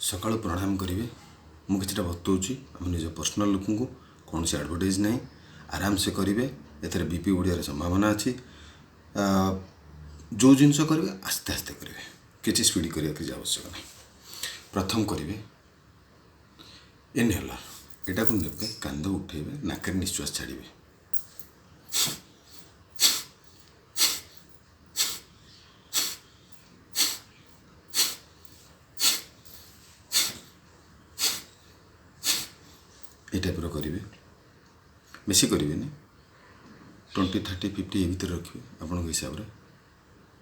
ସକାଳୁ ପ୍ରଣାମ କରିବେ। ମୁଁ କିଛିଟା ବତଉଛି ଆମ ନିଜ ପର୍ସନାଲ୍ ଲୋକଙ୍କୁ, କୌଣସି ଆଡ଼ଭର୍ଟାଇଜ୍ ନାହିଁ। ଆରାମସେ କରିବେ, ଏଥିରେ ବି ପି ବଢ଼ିବାର ସମ୍ଭାବନା ଅଛି। ଯେଉଁ ଜିନିଷ କରିବେ ଆସ୍ତେ ଆସ୍ତେ କରିବେ, କିଛି ସ୍ପିଡ଼ କରିବା କିଛି ଆବଶ୍ୟକ ନାହିଁ। ପ୍ରଥମ କରିବେ ଇନହେଲର୍, ଏଟାକୁ ନେବେ, କାନ୍ଧ ଉଠେଇବେ, ନାକରେ ନିଶ୍ୱାସ ଛାଡ଼ିବେ। ଏ ଟାଇପ୍ର କରିବେ, ବେଶୀ କରିବେନି, 20 30 50 ଏ ଭିତରେ ରଖିବେ ଆପଣଙ୍କ ହିସାବରେ,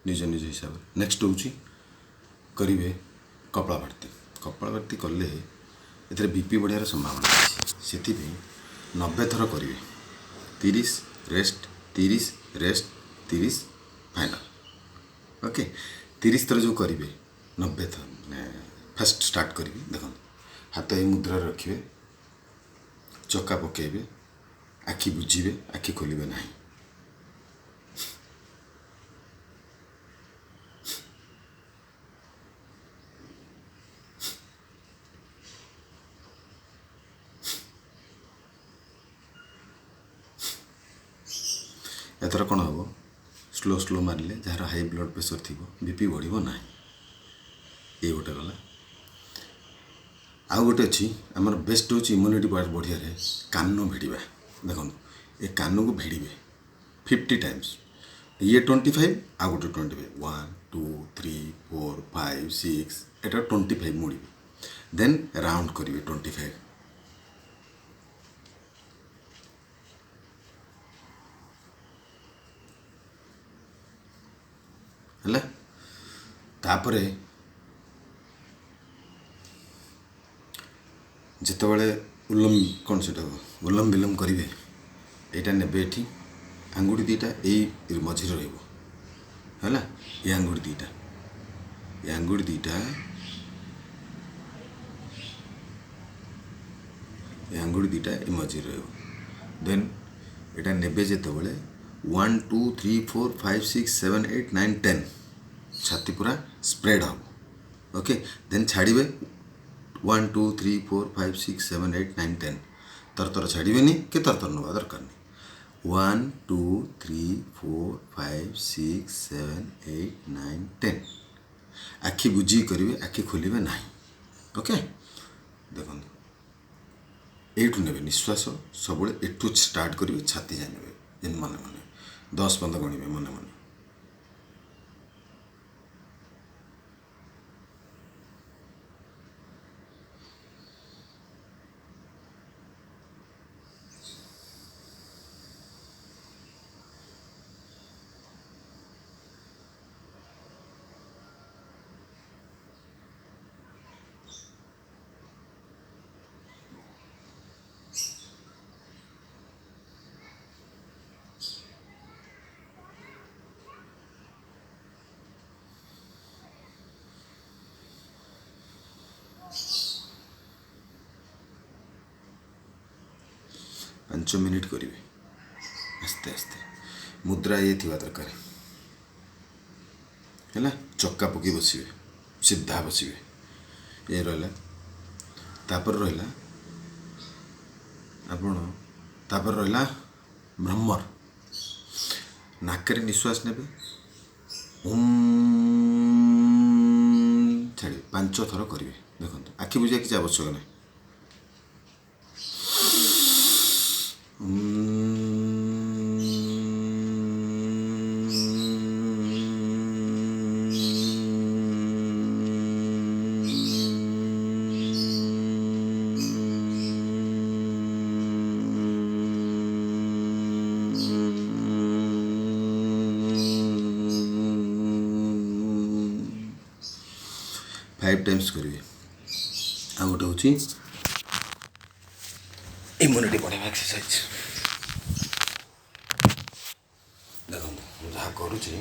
ନିଜ ନିଜ ହିସାବରେ। ନେକ୍ସଟ ହେଉଛି କରିବେ କପାଳଭାରତି। କପାଳଭାରତି କଲେ ଏଥିରେ ବି ପି ବଢ଼ିବାର ସମ୍ଭାବନା ଅଛି, ସେଥିପାଇଁ 90 ଥର କରିବେ। 30 ରେଷ୍ଟ, 30 ରେଷ୍ଟ, 30 ଫାଇନାଲ୍। ଓକେ, 30 ଥର ଯେଉଁ କରିବେ, 90 ଥର ମାନେ ଫାଷ୍ଟ ଷ୍ଟାର୍ଟ କରିବେ। ଦେଖନ୍ତୁ, ହାତ ଏଇ ମୁଦ୍ରାରେ ରଖିବେ, ଚକା ପକାଇବେ, ଆଖି ବୁଜିବେ, ଆଖି ଖୋଲିବେ ନାହିଁ। ଏଥର କ'ଣ ହେବ, ସ୍ଲୋ ସ୍ଲୋ ମାରିଲେ ଯାହାର ହାଇ ବ୍ଲଡ଼ ପ୍ରେସର ଥିବ ବି ପି ବଢ଼ିବ ନାହିଁ। ଏଇ ଗୋଟେ ଗଲା। ଆଉ ଗୋଟେ ଅଛି ଆମର ବେଷ୍ଟ ହେଉଛି ଇମ୍ୟୁନିଟି ପାୱାର ବଢ଼ିବାରେ କାନ ଭିଡ଼ିବା। ଦେଖନ୍ତୁ, ଏ କାନକୁ ଭିଡ଼ିବେ 50 ଟାଇମ୍ସ, ଇଏ 25, ଆଉ ଗୋଟେ 25, 1 2 3 4 5 6, ଏଟା 25 ମୋଡ଼ିବେ, ଦେନ୍ ରାଉଣ୍ଡ କରିବେ 25। ହେଲା, ତାପରେ ଯେତେବେଳେ ଉଲମ କ'ଣ ସେଇଟା ଉଲମ ବିଲମ କରିବେ, ଏଇଟା ନେବେ ଏଠି, ଆଙ୍ଗୁଠି ଦୁଇଟା ଏଇ ମଝିରେ ରହିବ। ହେଲା, ଏ ଆଙ୍ଗୁଠି ଦୁଇଟା, ଏ ଆଙ୍ଗୁଠି ଦୁଇଟା, ଏ ଆଙ୍ଗୁଠି ଦୁଇଟା ଏ ମଝିରେ ରହିବ। ଦେନ୍ ଏଇଟା ନେବେ ଯେତେବେଳେ 1 2 3 4 5 6 7 8 9 10, ଛାତି ପୁରା ସ୍ପ୍ରେଡ୍ ହେବ। ଓକେ, ଦେନ୍ ଛାଡ଼ିବେ 1 2 3 4 5 6 7 8 9 10, ତରତର ଛାଡ଼ିବେନି କି ତରତର ନେବା ଦରକାର ନାହିଁ। 1 2 3 4 5 6 7 8 9 10, ଆଖି ବୁଜିକି କରିବେ, ଆଖି ଖୋଲିବେ ନାହିଁ। ଓକେ, ଦେଖନ୍ତୁ ଏଇଠୁ ନେବେ ନିଶ୍ୱାସ, ସବୁବେଳେ ଏଠୁ ଷ୍ଟାର୍ଟ କରିବେ, ଛାତି ଯାଏ ନେବେ, ଯେମିତି ମନେ ମନେ 10 15 ଗଣିବେ ମନେ ମନେ। 5 ମିନିଟ୍ କରିବେ ଆସ୍ତେ ଆସ୍ତେ, ମୁଦ୍ରା ଇଏ ଥିବା ଦରକାର। ହେଲା, ଚକା ପକାଇ ବସିବେ, ସିଧା ବସିବେ, ଇଏ ରହିଲା। ତାପରେ ରହିଲା ଆପଣ, ତାପରେ ରହିଲା ଭ୍ରମର, ନାକରେ ନିଶ୍ୱାସ ନେବେ, ଛାଡ଼ିବେ, 5 ଥର କରିବେ। ଦେଖନ୍ତୁ, ଆଖି ବୁଜିବା କିଛି ଆବଶ୍ୟକ ନାହିଁ। 5 ଟାଇମ୍ସ କରିବେ। ଆଉ ଗୋଟେ ହେଉଛି ଇମ୍ୟୁନିଟି ବଢ଼ାଇବା ଏକ୍ସରସାଇଜ୍। ଦେଖନ୍ତୁ ମୁଁ ଯାହା କରୁଛି,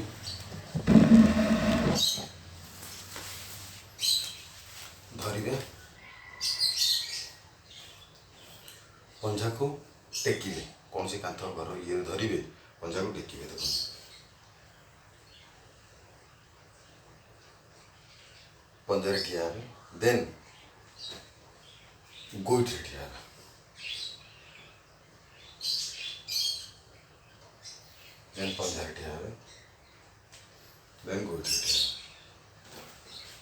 ଧରିବେ ପଞ୍ଝାକୁ ଟେକିବେ, କୌଣସି କାନ୍ଥ ଘର ଇଏରେ ଧରିବେ, ପଞ୍ଝାକୁ ଟେକିବେ। ଦେଖନ୍ତୁ ପଞ୍ଝାରେ ଠିଆ ହେବେ, ଦେନ୍ ଗୋଇଠିରେ ଠିଆ ହେବେ, ଦେନ୍ ପଞ୍ଝାରେ ଠିଆ ହେବେ, ଦେନ୍ ଗୋଇଠିରେ ଠିଆ ହେବେ।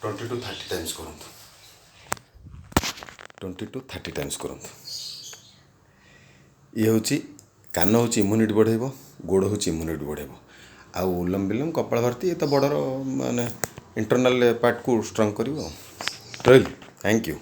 20 ଟୁ 30 ଟାଇମ୍ସ କରନ୍ତୁ, 20 ଟୁ 30 ଟାଇମ୍ସ କରନ୍ତୁ। ଇଏ ହେଉଛି କାନ ହେଉଛି ଇମ୍ୟୁନିଟି ବଢ଼େଇବ, ଗୋଡ଼ ହେଉଛି ଇମ୍ୟୁନିଟି ବଢ଼େଇବ, ଆଉ ଉଲମ ବିଲମ କପାଳ ଭାରତୀ ଏ ତ ବର୍ଡ଼ର ମାନେ ଇଣ୍ଟରନାଲ୍ ପାର୍ଟକୁ ଷ୍ଟ୍ରଙ୍ଗ କରିବ। ଆଉ ରହିଲି, thank you.